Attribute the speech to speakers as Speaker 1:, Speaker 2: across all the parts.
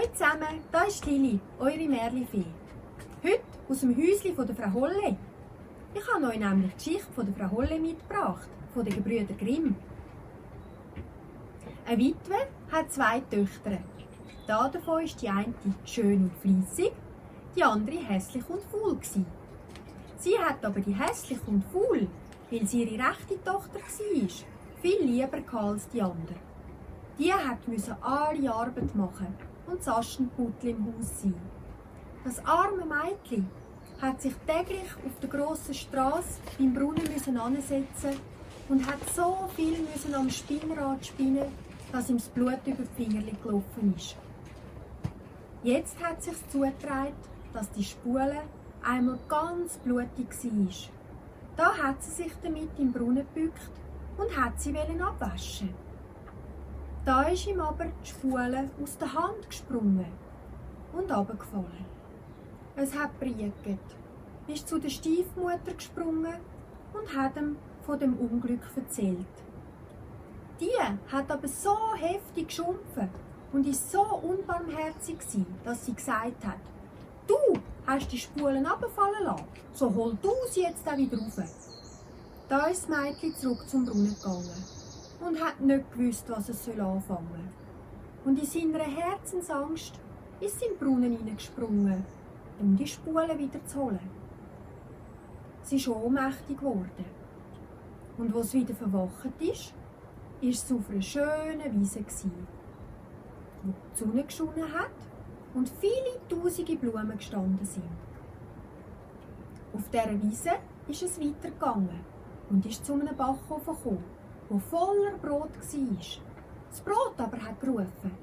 Speaker 1: Hallo zusammen, da ist Lili, eure Märlifee. Heute aus dem Häuschen von der Frau Holle. Ich habe euch nämlich die Geschichte von der Frau Holle mitgebracht, von den Gebrüder Grimm. Eine Witwe hat 2 Töchter. Davon ist die eine schön und fleissig, die andere hässlich und faul gsi. Sie hat aber die hässlich und faul, weil sie ihre rechte Tochter war, viel lieber als die andere. Die musste alle Arbeit machen und das Aschenputtel im Haus sein. Das arme Mädchen hat sich täglich auf der grossen Strasse beim Brunnen hinsetzen und hat so viel am Spinnrad spinnen, dass ihm das Blut über die Finger gelaufen ist. Jetzt hat sich zugetragen, dass die Spule einmal ganz blutig war. Da hat sie sich damit im Brunnen gebückt und hat sie abwaschen. Da ist ihm aber die Spule aus der Hand gesprungen und runtergefallen. Es hat prieket, ist zu der Stiefmutter gesprungen und hat ihm von dem Unglück erzählt. Die hat aber so heftig geschumpfen und ist so unbarmherzig gewesen, dass sie gesagt hat: «Du hast die Spulen runterfallen lassen, so hol du sie jetzt auch wieder rauf.» Da ist das Mädchen zurück zum Brunnen gegangen und hat nicht gewusst, was es anfangen soll. Und in seiner Herzensangst ist sie in den Brunnen hineingesprungen, um die Spulen wieder zu holen. Sie ist ohnmächtig geworden. Und als sie wieder verwacht ist, war es auf einer schönen Wiese, wo die Sonne geschonen hat und viele tausende Blumen gestanden sind. Auf dieser Wiese ist es weitergegangen und ist zu einem Backofen gekommen, der voller Brot war. Das Brot aber hat gerufen: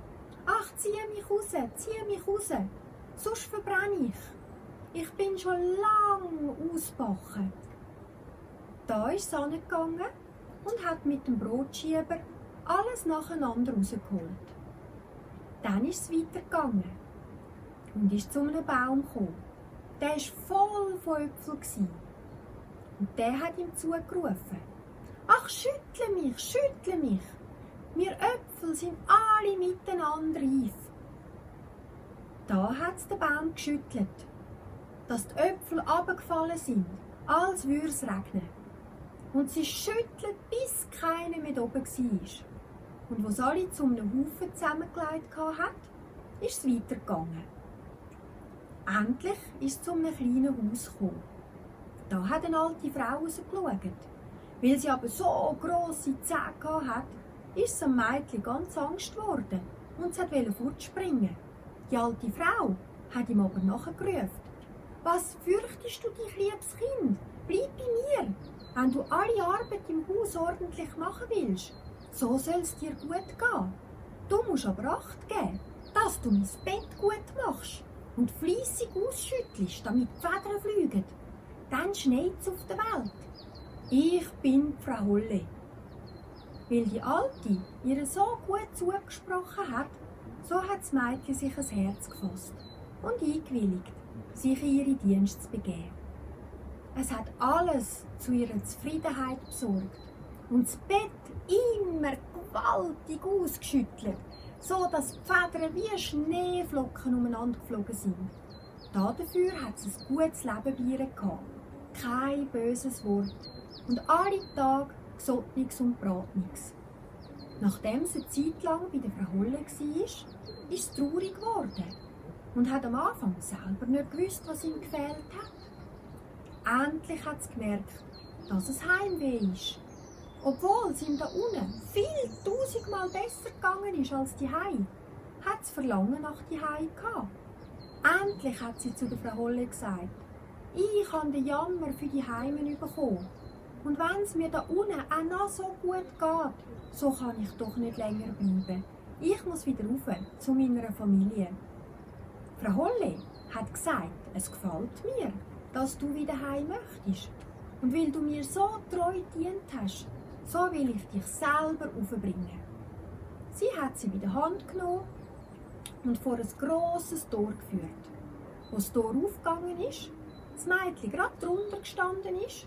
Speaker 1: «Ach, zieh mich raus, sonst verbrenne ich. Ich bin schon lang ausgebacken.» Da ist es angegangen und hat mit dem Brotschieber alles nacheinander rausgeholt. Dann ist es weitergegangen und ist zu einem Baum gekommen. Der war voll von Äpfeln. Und der hat ihm zugerufen: «Ach, schüttle mich, wir Äpfel sind alle miteinander reif.» Da hat es den Baum geschüttelt, dass die Äpfel runtergefallen sind, als würde es regnen. Und sie schüttelt, bis keiner mehr oben war. Und als alle zu einem Haufen zusammengelegt hat, ist es weitergegangen. Endlich ist es zu einem kleinen Haus gekommen. Da hat eine alte Frau rausgeschaut. Weil sie aber so grosse Zähne hatte, ist es am Mädchen ganz Angst geworden und sie wollte fortspringen. Die alte Frau hat ihm aber nachgerufen: «Was fürchtest du dich, liebes Kind? Bleib bei mir. Wenn du alle Arbeit im Haus ordentlich machen willst, so soll es dir gut gehen. Du musst aber Acht geben, dass du mein Bett gut machst und fleissig ausschüttelst, damit die Federn fliegen. Dann schneit es auf der Welt. Ich bin Frau Holle.» Weil die Alte ihr so gut zugesprochen hat, so hat das Mädchen sich ein Herz gefasst und eingewilligt, sich in ihre Dienste zu begeben. Es hat alles zu ihrer Zufriedenheit besorgt und das Bett immer gewaltig ausgeschüttelt, so dass die Federn wie Schneeflocken umeinander geflogen sind. Dafür hat es ein gutes Leben bei ihr gehabt. Kein böses Wort und alle Tage Gesotnigs und Bratnigs. Nachdem es eine Zeit lang bei der Frau Holle war, ist es traurig geworden und hat am Anfang selber nicht gewusst, was ihm gefehlt hat. Endlich hat es gemerkt, dass es Heimweh ist. Obwohl es ihm da unten viel tausendmal besser gegangen ist als die Hei, hat es Verlangen nach die Hei gehabt. Endlich hat sie zu der Frau Holle gesagt: «Ich habe den Jammer für die Heimen bekommen. Und wenn es mir da unten auch noch so gut geht, so kann ich doch nicht länger bleiben. Ich muss wieder rauf zu meiner Familie.» Frau Holle hat gesagt: «Es gefällt mir, dass du wieder heim möchtest. Und weil du mir so treu gedient hast, so will ich dich selber aufbringen.» Sie hat sie bei der Hand genommen und vor ein grosses Tor geführt. Als das Tor aufgegangen ist, das Mädchen gerade drunter gestanden ist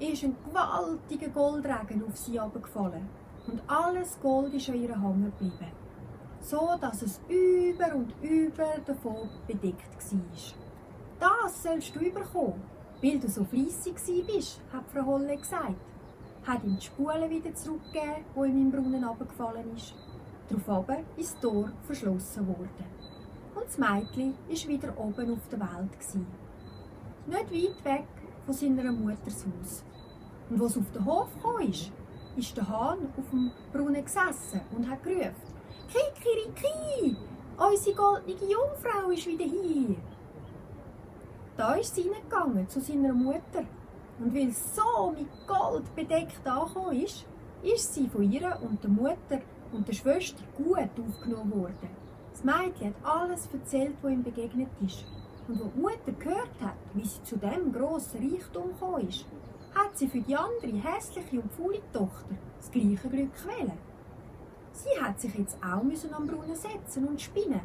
Speaker 1: ein gewaltiger Goldregen auf sie herabgefallen und alles Gold ist an ihr hängen geblieben. so dass es über und über davon bedeckt war. Das sollst du überkommen, weil du so fleissig bist, hat Frau Holle gesagt. Hat ihm die Spule wieder zurückgegeben, die ihm im Brunnen runtergefallen ist. Daraufhin ist das Tor verschlossen worden. Und das Mädchen war wieder oben auf der Welt. Nicht weit weg von seiner Mutters Haus. Und als es auf den Hof kam, ist der Hahn auf dem Brunnen gesessen und hat gerufen: «Kikiriki! Unsere goldene Jungfrau ist wieder hier!» Da ist sie hineingegangen zu seiner Mutter. Und weil es so mit Gold bedeckt angekommen ist sie von ihr und der Mutter und der Schwester gut aufgenommen worden. Das Mädchen hat alles erzählt, was ihm begegnet ist. Und als die Mutter gehört hat, wie sie zu diesem grossen Reichtum gekommen ist, hat sie für die andere hässliche und faule Tochter das gleiche Glück gewählt. Sie hat sich jetzt auch am Brunnen setzen und spinnen.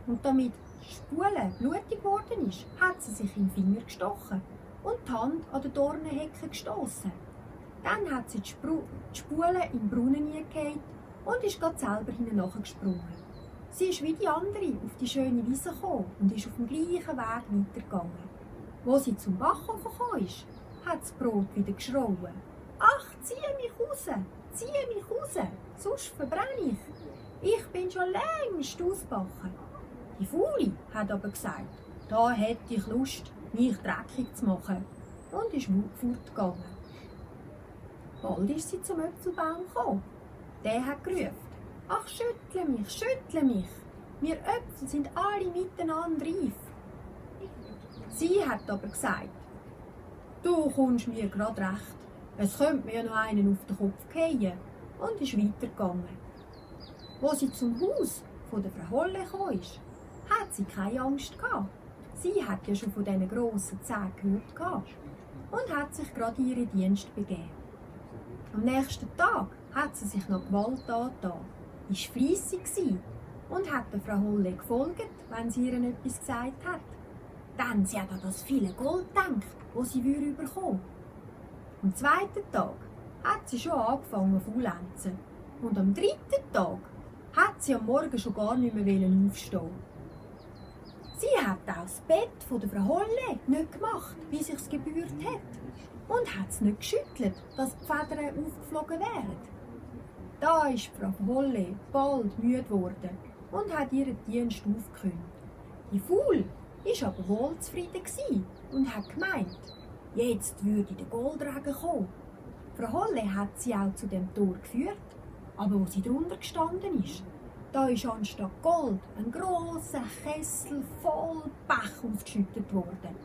Speaker 1: Und damit die Spule blutig geworden ist, hat sie sich in den Finger gestochen und die Hand an der Dornenhecke gestossen. Dann hat sie die Spule in den Brunnen hineingehauen und ist gerade selber hineingesprungen. Sie ist wie die andere auf die schöne Wiese gekommen und ist auf dem gleichen Weg weitergegangen. Wo sie zum Backofen gekommen ist, hat das Brot wieder geschrauen. «Ach, zieh mich raus, sonst verbrenne ich. Ich bin schon längst ausgebacken.» Die Faule hat aber gesagt, da hätte ich Lust, mich dreckig zu machen, und ist fortgegangen. Bald ist sie zum Äpfelbaum gekommen. Der hat gerufen: «Ach, schüttle mich, wir Äpfel sind alle miteinander reif.» Sie hat aber gesagt: «Du kommst mir grad recht, es könnte mir noch einen auf den Kopf fallen», und ist weitergegangen. Wo sie zum Haus von der Frau Holle kam, hat sie keine Angst gehabt. Sie hat ja schon von diesen grossen Zähnen gehört und hat sich gerade in ihren Dienst begeben. Am nächsten Tag hat sie sich noch Gewalt angetan, war fleissig und hat der Frau Holle gefolgt, wenn sie ihr etwas gesagt hat. Denn sie hat an das viele Gold gedacht, das sie bekommen würde. Am zweiten Tag hat sie schon angefangen zu faulenzen. Und am dritten Tag hat sie am Morgen schon gar nicht mehr aufstehen. Sie hat auch das Bett von der Frau Holle nicht gemacht, wie sich's gebührt hat. Und hat es nicht geschüttelt, dass die Federn aufgeflogen wären. Da ist Frau Holle bald müde geworden und hat ihren Dienst aufgekündigt. Die Faule war aber wohl zufrieden und hat gemeint, jetzt würde der Goldregen kommen. Frau Holle hat sie auch zu dem Tor geführt, aber wo sie drunter gestanden ist, da ist anstatt Gold ein grosser Kessel voll Pech ausgeschüttet worden.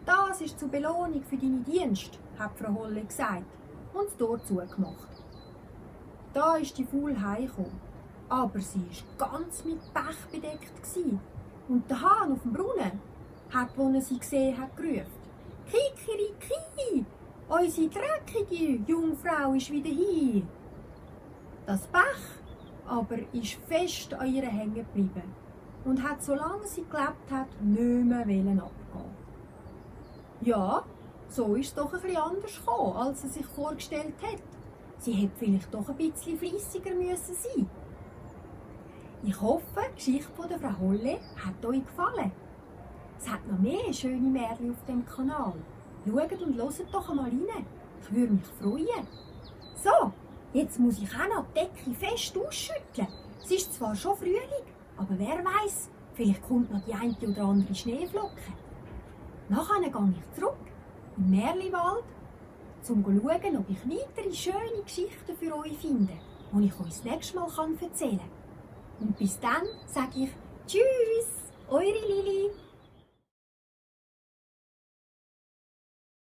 Speaker 1: «Das ist zur Belohnung für deine Dienste», hat Frau Holle gesagt und das Tor zugemacht. Da ist die Faule heimgekommen, aber sie war ganz mit Pech bedeckt. Und der Hahn auf dem Brunnen hat, als er sie gesehen hat, gerufen: «Kikiriki! Unsere dreckige Jungfrau ist wieder hier!» Das Pech aber ist fest an ihr hängen geblieben und hat, solange sie gelebt hat, nicht mehr abgehen. Ja, so ist es doch ein bisschen anders gekommen, als sie sich vorgestellt hat. Sie hätte vielleicht doch ein bisschen fleissiger müssen sein. Ich hoffe, die Geschichte von der Frau Holle hat euch gefallen. Es hat noch mehr schöne Märchen auf dem Kanal. Schaut und hört doch einmal rein. Ich würde mich freuen. So, jetzt muss ich auch noch die Decke fest ausschütteln. Es ist zwar schon Frühling, aber wer weiß, vielleicht kommt noch die eine oder andere Schneeflocke. Nachher gehe ich zurück in den Märchenwald, um zu schauen, ob ich weitere schöne Geschichten für euch finde, die ich euch das nächste Mal erzählen kann. Und bis dann sage ich Tschüss, eure Lili.